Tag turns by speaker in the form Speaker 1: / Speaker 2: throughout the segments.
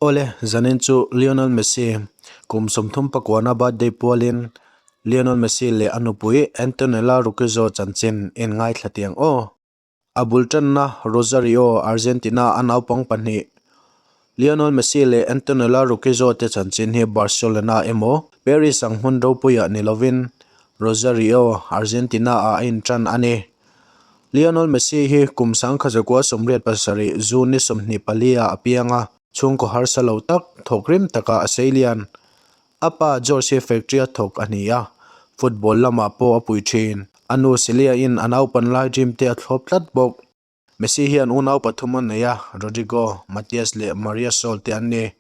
Speaker 1: Awle, zanin chu Lionel Messi kum 39 na birthday pualin Lionel Messi leh a nupui Antonella Roccuzzo chanchin en ngaithla tiang aw. A bul tanna Rosario, Argentina a naupang pahnih Lionel Messi leh Antonella Roccuzzo te chanchin hi Barcelona emaw Paris ang hmun ropuiah ni lovin Rosario, Argentina ah a intan a ni. Lionel Messi hi kum 1987 June ni 24 ah a piang a, chhungkaw harsa lo tak, thawk rim takah a sei lian. A pa George hi factory a thawk a ni a, football lamah pawh a pui thin. A nu Celia in a naupan lai dream te a thlawp tlat bawk. Messi hian unau pathum a nei a, Rodrigo, Matias leh Maria Sol te an ni.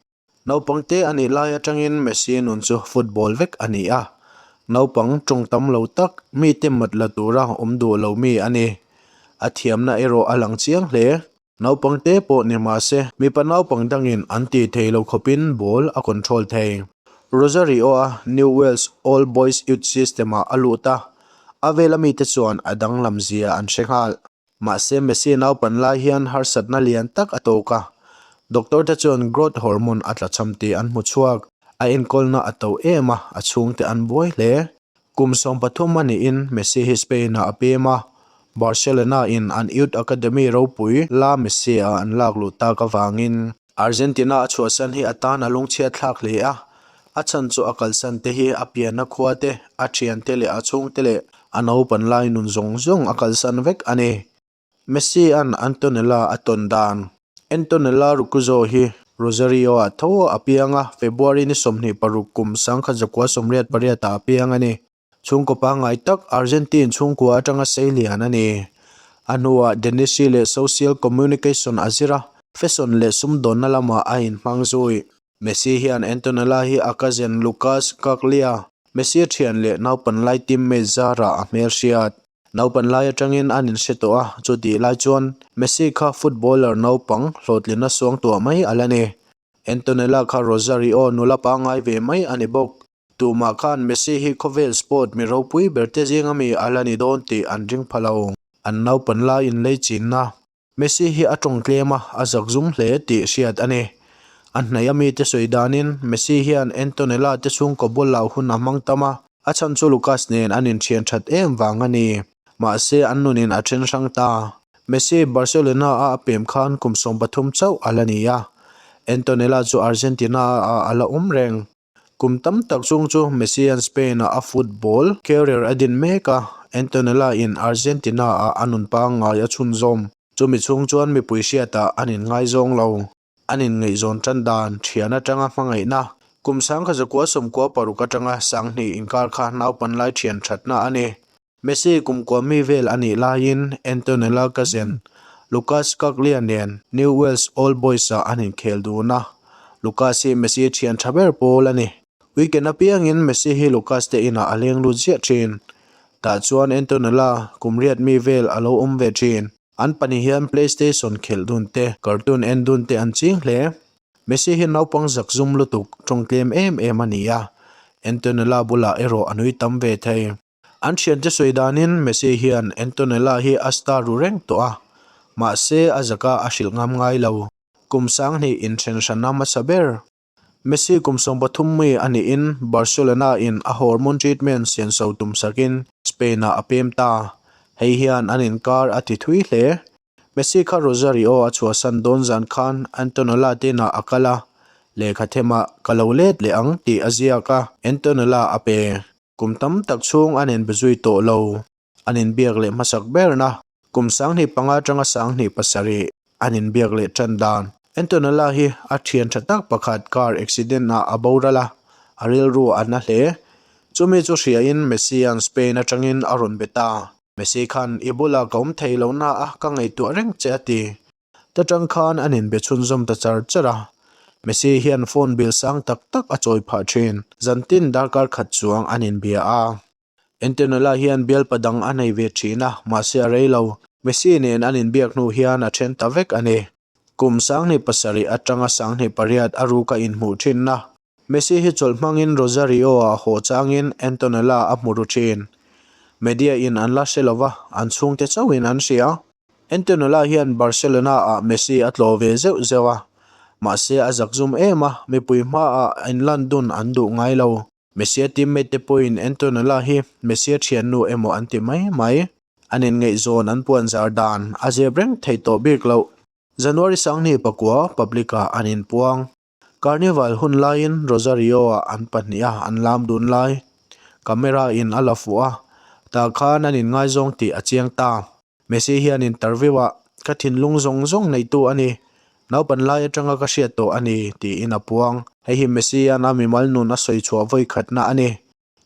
Speaker 1: Naupang te a nih lai atangin Messi nun chu football vek a ni a, naupang tawng tam lo tak, mite mat la tura awm duh lo mi a ni. A thiamna erawh a lang chiang hle. Naupang te pawh ni mah se, mipa naupang dangin an tih thei lo khawpin ball a control thei. Rosario-a Newell's Old Boys Youth System-ah a lut a, a vela mite chuan a danglam zia an hre nghal. Mahse Messi naupan lai hian harsatna lian tak a tawk a, doctor te chuan growth hormone a tlachham tih an hmu chhuak. A enkawlna a to em a, a chhungte an buai hle. Kum 13 a niin Messi hi Spain ah a pem a, Barcelona in an youth academy ropui La Masia ah an lak luh tak avangin Argentina a chhuahsan hi a tan a lungchhiat thlak hle a, a chhan chu a kalsan te hi a pianna khua te, a thiante leh a chhungte leh a naupan lai nun zawng zawng a kalsan vek a ni. Messi an Antonella a tawn dan. Antonella Roccuzzo hi Rosario ah tho a piang a, February ni 26 kum 1988 ah a piang a ni. Chhungkaw pangngai tak Argentine chhungkua atanga sei lian a ni. A hnuah Denisi leh Social Communication a zir a, fashion leh sumdawnna lamah a inhmang zui. Messi hian Antonella hi a cousin Lucas Caglia, Messi thian leh naupan lai teammate zarah a hmelhriat. Naupan lai atangin an inhre tawh a, chutih lai chuan Messi kha footballer naupang hlawhtlinna suangtuah mai a la ni. Antonella kha Rosario nula pangngai ve mai a ni bawk. Tumah khan Messi hi khawvel sport mi ropui ber te zinga mi a la ni dawn tih an ring pha lo. An naupan lai inlei chinna. Messi hi a tawng tlem a, a zak zum hle tih hriat a ni. A hnaih a mite sawi danin Messi hian Antonella te chhungkaw ball lau hun a hmang tam a, a chhan chu Lucas nen an inthian that em vang a ni. Mahse an nunin a then hrang ta. Messi Barcelona a a pem khan kum 13 chauh a la ni a, Antonella chu Argentina ah a la awm reng. Kum tam tak chung chu Messi-a'n Spain-ah a football career a din mek a, Antonella-in Argentina-ah a nun pangngai a chhunzawm. Chumi chhung chuan mipui hriatah an inngaizawng lo. An inngaihzawn tan dan, thian atanga hmangaihna, kum 1996 atanga 2000 inkar kha naupan lai thian thatna a ni. Messi kum kua mi vel a nih laiin Antonella cousin Lucas Caglia nen Newell's Old Boys-ah an inkhel dun a, Lucas hi Messi thian tha ber pawl a ni. Weekend apiangin Messi hi Lucas te inah a leng lut ziah thin. Tah chuan Antonella kum riat mi vel a lo awm ve thin. An pahnih hian PlayStation khelh dun te, cartoon en dun te an ching hle. Messi hi naupang zak zum lutuk, tawng tlem em em a ni a, Antonella bulah erawh a nui tam ve thei. An thiante sawi danin Messi hian Antonella hi a star ru reng tawh a, mahse a zaka a hrilh ngam ngai lo. Kum 2000 inthen hran a hmasa ber. Messi kum 13 mi a niin Barcelona in a hormone treatment senso tum sakin Spain ah a pem ta. Hei hian an inkar a ti thui hle. Messi kha Rosario a chhuahsan dawn zan khan Antonella te inah a kal a, lehkha themah ka lo let leh ang tih a ziak a, Antonella a pe. Kum tam tak chhung an inbe zui tawh lo. An inbiak leh hmasak berna kum 2005 atanga 2007 an inbiak leh tan dan. Antonella hi a thian tha tak pakhat car accident ah a boral a, a rilru a na hle. Chumi chu hriain Messi-a'n Spain atangin a rawn be ta. Messi khan i bulah ka awm thei lo na a, ka ngaihtuah reng che a ti. Ta tang khan an inbe chhunzawm ta char char a, Messi hian phone bill sang tak tak a chawi phah thin. Zantin darkar khat chuang an inbia a. Antonella hian bialpa dang a nei ve thin a, mahse a rei lo. Messi nen an inbiak hnu hian a then ta vek a ni. Kum 2007 atanga 2008 a ruka inhmuh thinna Messi hi chawlh hmangin Rosario-ah haw changin Antonella a hmu ru thin. Media in an la hre lova, an chhungte chauhin an hria. Antonella hian Barcelona-ah Messi a tlawh ve zeuh zeuh a. Mahse a zakzum em a, mipui hmaah inlan dun an duh ngai lo. Messi-a teammate te pawhin Antonella hi Messi-a thiannu emaw an ti mai mai. An inngaihzawn an puanzar dan a zep reng thei tawh bik loh. January sanghnih pakua public-ah an inpuang. Carnival hun laiin Rosario-ah an pahniha an lam dun lai camera in a la fuh a, tah khan an inngaizawng tih a chiang ta. Messi hian interview-ah, Ka thinlung zawng zawng neitu a ni, naupan lai atanga ka hriat tawh a ni, tiin a puang. Hei hi Messi-a'n a mimal nun a sawi chhuah vawi khatna a ni.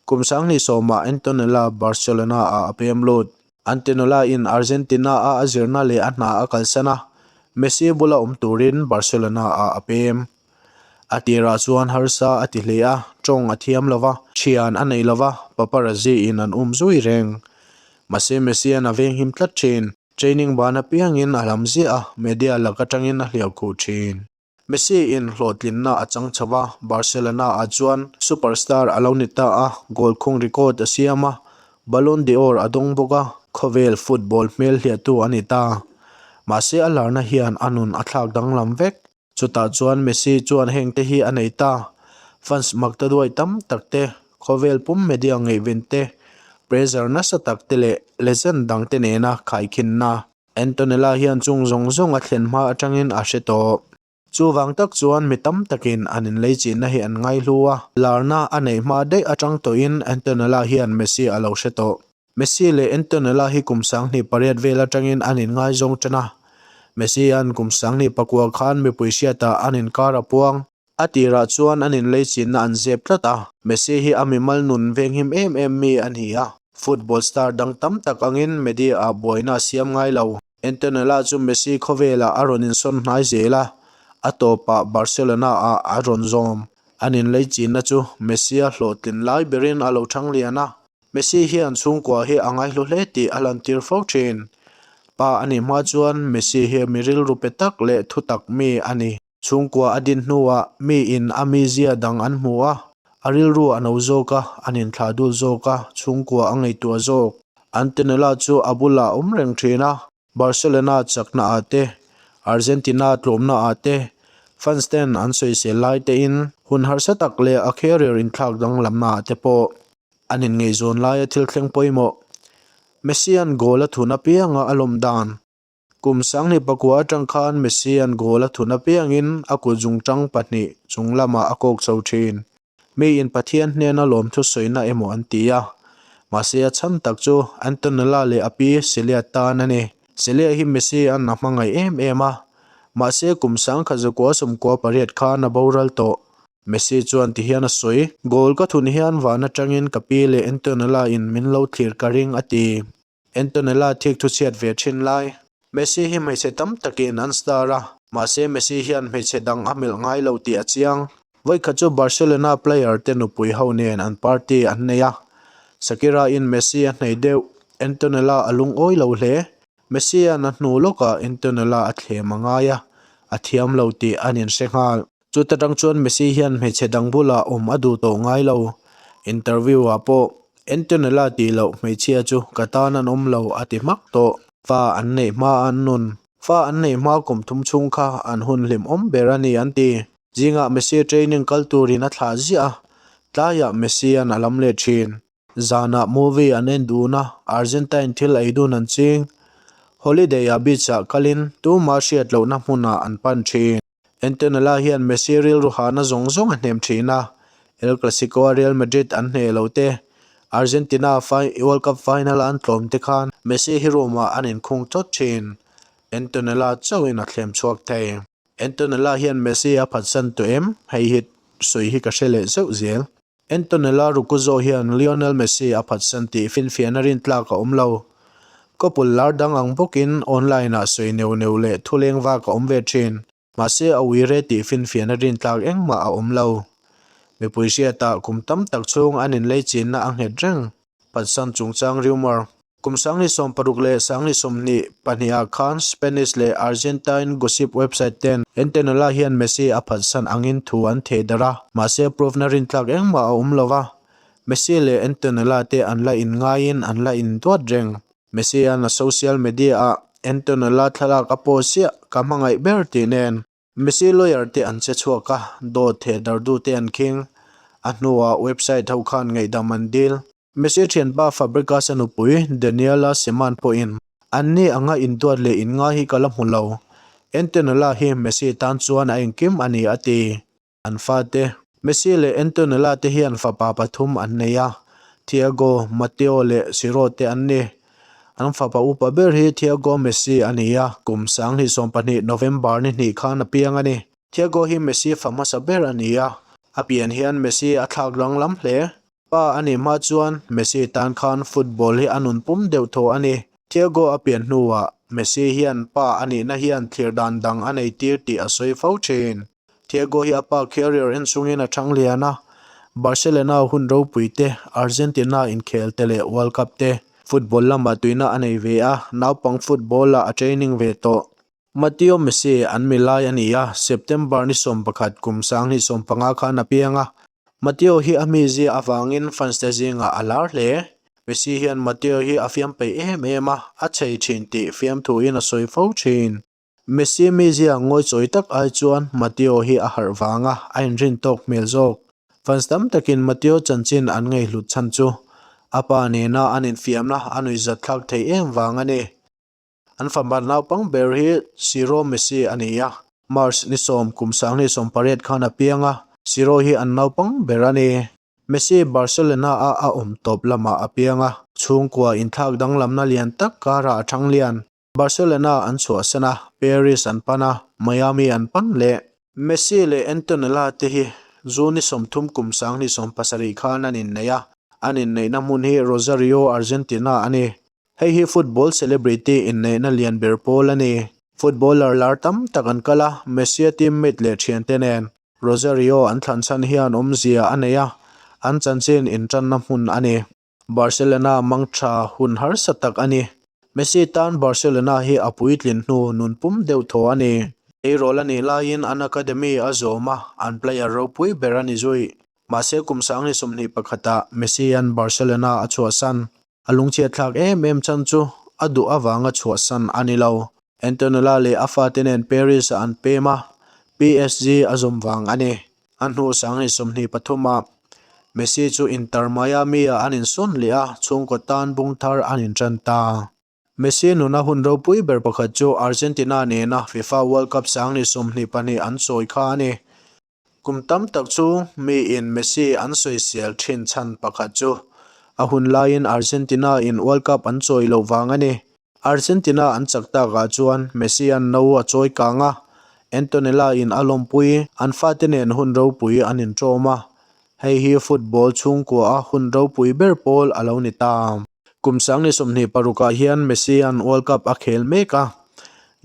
Speaker 1: Kum sanghnih sawmah Antonella Barcelona-ah a pem lut. Antonella-in Argentina-a a zirna leh a hna a kalsan a, Messi bula awm turin Barcelona-ah a pem. A tirah chuan harsa a ti hle a, tawng a thiam lo va, thian a nei lo va, paparazzi-in an um zui reng. Mahse Messi-a'n a venghim tlat thin. Training ban apiangin a lam ziah a, media lak atangin a hliau khuh thin. Messi in hlawhtlinna a chang chho a, Barcelona ah chuan superstar a lo ni ta a, goal khung record a siam a, Ballon d'Or a dawng bawk a, khawvel football hmel hliahtu a ni ta. Mahse a larna hian a nun a thlak danglam vek. Chutah chuan Messi chuan heng te hi a nei ta, fans makta duai tam tak te, khawvel pum media ngaihven te, pressure nasa tak te leh legend dang te nena khaikhinna. Antonella hian chung zawng zawng a thlen hma atangin a hre tawh. Chuvang tak chuan mi tam takin an inleichinna hi an ngaihlu a, larna a neih hma daih atang tawhin Antonella hian Messi a lo hre tawh. Messi leh Antonella hi kum sanghnih pariat vel atangin an inngaizawng tan a, Messi-a'n kum sanghnih pakua khan mipui hriatah an inkar a puang. A tirah chuan an inleichinna an zep tlat a, Messi hi a mimal nun venghim em em mi a ni a, football star dang tam tak angin media-ah buaina a siam ngai lo. Antonella chu Messi khawvelah a rawn insawn hnai zel a, a tawpah Barcelona-ah a rawn zawm. An inleichinna chu Messi-a hlawhtlin lai berin a lo thang lian a, Messi hian chhungkua hi a ngaihlu hle tih a lantir fo thin. Pa a nih hma chuan Messi hi mi rilru pe tak leh thutak mi a ni. Chhungkua a din hnuah miin a mizia dang an hmu a, a rilru a no zawk a, an inthlah dul zawk a, chhungkua a ngaihtuah zawk. Antonella chu a bulah a awm reng thin a, Barcelona chakna ah te, Argentina tlawmna ah te, fans ten an sawisel lai tein hun harsa tak leh a career inthlak danglamna ah te pawh an inngaihzawn laia thil thleng pawimawh. Messi-a'n goal a thun apianga a lawm dan. Kum sanghnih pakua atang khan Messi-a'n goal a thun apiangin a kut zungtang pahnih chung lamah a kawk chho thin. Miin Pathian hnena lawmthu sawina emaw an ti a. Mahse a chhan tak chu Antonella leh a pi Celia tan a ni. Celia hi Messi-a'n a hmangaih em em a. Mahse kum sangkhat zakua sawmkua pariat khan a boral tawh. Messi chuan tihian a sawi, Goal ka thun hian van atangin ka pi leh Antonella-in min lo thlir ka ring a ti. Antonella thik thu chhiat ve thin lai. Messi hi hmeichhe tam takin an star a, mahse Messi hian hmeichhe dang a melh ngai lo tih a chiang. Vawikhat chu Barcelona player te nupui ho nen an party an nei a, Shakira in Messi a hnei deuh, Antonella a lungawi lo hle. Messi an a hnu lawkah Antonella a thlem a ngai a, a thiam lo tih an inhre nghal. Chuta tang chuan Messi hian hmeichhe dang bulah awm a duh tawh ngai lo. Interview ah pawh, Antonella tih loh hmeichhia chu ka tan an awm lo a ti hmak tawh. Fa an neih hma an nun. Fa an neih hma kum thum chhung kha an hun hlimawm ber a ni an ti. Zingah Messi training kal turin a thlah ziah a, tlaiah Messi an a lam leh thin. Zanah movie an en dun a, Argentine thil ei dun an ching. Holiday ah beach ah kalin tumah hriat lohna hmunah an pan thin. Antonella hian Messi rilru hahna zawng zawng a hnem thin a, El Clasico-a Real Madrid an hneh lo te, Argentina World Cup final-a an tlawm te khan Messi hi room-ah an inkhung chawt thin. Antonella chauhin a thlem chhuak thei. Antonella hian Messi a phatsan tawh em? Hei hi sawi hi ka hre leh zeuh zel. Antonella Roccuzzo hian Lionel Messi a phatsan tih finfiahna rintlak a awm lo. Couple lar dang ang bawkin online-ah sawi neuh neuh leh thuleng vak a awm ve thin. Mahse a uire tih finfiahna rintlak engmah a awm lo. Mipui hriatah kum tam tak chhung an inleichinna a nghet reng. Phatsan chungchang rumour. Kum sanghnih 60 leh sanghnih 22 ah khan Spanish leh Argentine gossip website ten Antonella hian Messi a phatsan angin thu an theh darh a, mahse proof na rintlak engmah a awm lo va. Messi leh Antonella te an la inngaiin an la induat reng. Messi-a'n a social media ah Antonella thlalak a post chiah, ka hmangaih ber tih nen. Messi lawyer te an che chhuak a, dawt theh dardu te an khing. A hnuah website ho khan ngaihdam an dil. Messi thianpa Fabregas-a nupui Daniela Seman pawhin, Anni anga induat leh inngai hi ka la hmu lo. Antonella hi Messi tan chuan a engkim a ni a ti. An fate, Messi leh Antonella te hian fapa pathum an nei a, Thiago, Mateo leh Ciro te an ni. An fapa upa ber hi Thiago Messi a ni a, kum 2020 November ni hnih khan a piang a ni. Thiago hi Messi fa hmasa ber a ni a, a pian hian Messi a thlak danglam hle. Pa a nih hma chuan Messi tan khan football hi a nun pum deuh thaw a ni. Thiago a pian hnuah Messi hian pa a nihna hian thlir dan dang a nei tir tih a sawi fo thin. Thiago hi a pa career en chungin a thang lian a, Barcelona hun ropui te, Argentina inkhel te leh World Cup te football lamah tuina a nei ve a, naupang football-ah a training ve tawh. Matteo Messi an mi lai a ni a, September ni 11 kum 2015 khan a piang a. Matteo hi a mizia avangin fans te zingah a lar hle. Messi hian Matteo hi a fiam peih em em a, a chei thin tih fiamthuin a sawi fo thin. Messi mizia ngawichawi tak ai chuan Matteo hi a harh vanga a inrin tawk hmel zawk. Fans tam takin Matteo chanchin an ngaihhlut chhan chu a pa nena an infiamna a nuihzatthlak thei em vang a ni. An fapa naupang ber hi Ciro Messi a ni a, March ni 10 kum 2018 khan a piang a, Ciro hi an naupang ber a ni. Messi Barcelona-a a awm tawp lamah a piang a, chhungkua inthlak danglamna lian tak karah a thang lian. Barcelona an chhuahsan a, Paris an pan a, Miami an pan leh. Messi leh Antonella te hi June ni 30 kum 2017 khan an innei a, an inneihna hmun hi Rosario, Argentina a ni. Hei hi football celebrity inneihna lian ber pawl a ni. Footballer lar tam tak an kal a, Messi-a teammate leh thiante nen Rosario an thlan chhan hian awmzia a nei a, an chanchin intanna hmun a ni. Barcelona mangtha hun harsa tak a ni. Messi tan Barcelona hi a puitlin hnu nun pum deuh thaw a ni. Eirawl a nih laiin an academy a zawm a, an player ropui ber a ni zui. Mahse kum 2021 ah Messi-a'n Barcelona a chhuahsan. A lungchhiat thlak em em chhan chu a duh avanga chhuahsan a ni lo. Antonella leh a fate nen Paris-ah an pem a, PSG a zawm vang a ni. A hnu 2023 ah Messi chu Inter Miami-ah an insawn leh a, chhungkaw tan bung thar an intan ta. Messi nuna hun ropui ber pakhat chu Argentina nena FIFA World Cup 2022 an chawi kha a ni. Kum tam tak chu miin Messi an sawisel thin chhan pakhat chu a hun laiin Argentina in World Cup an chawi loh vang a ni. Argentina an chak takah chuan Messi an no a chawi kang a, Antonella in a lawmpui, an fate nen hun ropui an inṭawm a. Hei hi football chhungkua a hun ropui ber pawl a lo ni ta. Kum 2026 ah hian Messi an World Cup a khel mek a,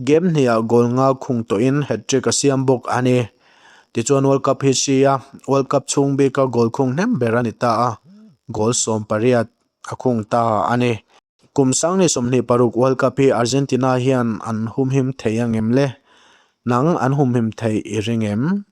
Speaker 1: game hniah goal nga khung tawhin hat-trick a siam bawk a ni. Tichuan World Cup hi hri a, World Cup chhung bika goal khung hnem ber a ni ta a, goal 18 a khung ta a ni. Kum 2026 World Cup hi Argentina hian an humhim thei angem le? Nang an humhim thei i ring em?